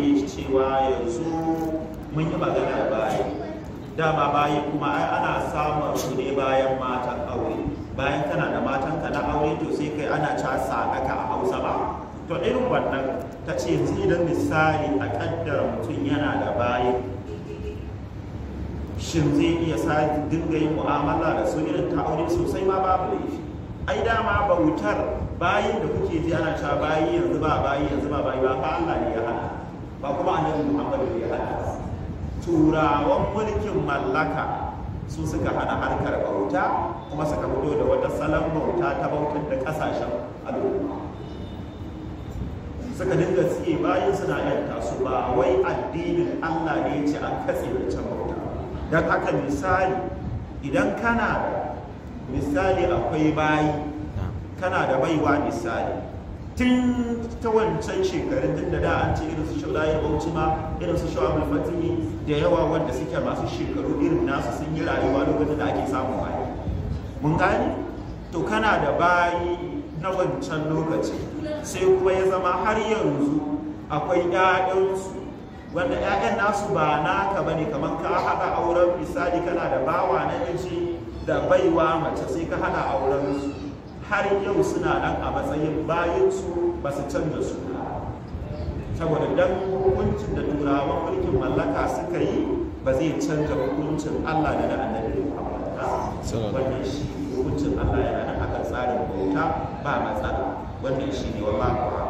yake cewa yanzu mun yi magana bayi, dama bayi kuma ai ana samun su ne bayan matan aure. Bayan kana da matanka na aure to sai kai ana ca sadaka a Hausa ba. To irin wannan ta ce yanzu idan misali a kaddara mutum yana da bayi, shin zai iya sa dinga yin mu'amala da su irin ta aure sosai? Ma babu laifi. Ai dama bautar bayin da kuke ji ana cewa bayi yanzu ba bayi yanzu ba bayi ba, fa Allah ne ya hana, ba kuma Annabi Muhammad ne ya hana. Turawan mulkin mallaka su suka hana harkar bauta, kuma suka fito da wata salon bauta ta bautar da kasashen al'umma. Suka dinga tsiye bayin suna yanta su, ba wai addinin Allah ne ya ce an katse wancan bauta. Don haka misali idan kana da misali akwai bayi, kana da baiwa misali tun ta wancan shekarun, tun da an ce irin su Shaulayi Bauchi ma, irin su Shawabul Fatimi da yawa wanda suke masu shekaru irin nasu sun yi rayuwa lokacin da ake samun bayi. Mun gane? To kana da bayi na wancan lokaci, sai kuma ya zama har yanzu akwai 'ya'yansu wanda 'ya'yan nasu ba naka bane, kamar ka haɗa auren misali kana da bawa namiji da baiwa mace, sai ka haɗa auren su, har yau suna nan a matsayin bayansu, ba su canza suna. Saboda dan hukuncin da turawan mulkin mallaka suka yi ba zai canza hukuncin Allah da na Annabi Muhammad. Wannan shi hukuncin Allah yana nan akan tsarin bauta, ba matsala. Wannan shi ne, wallahu.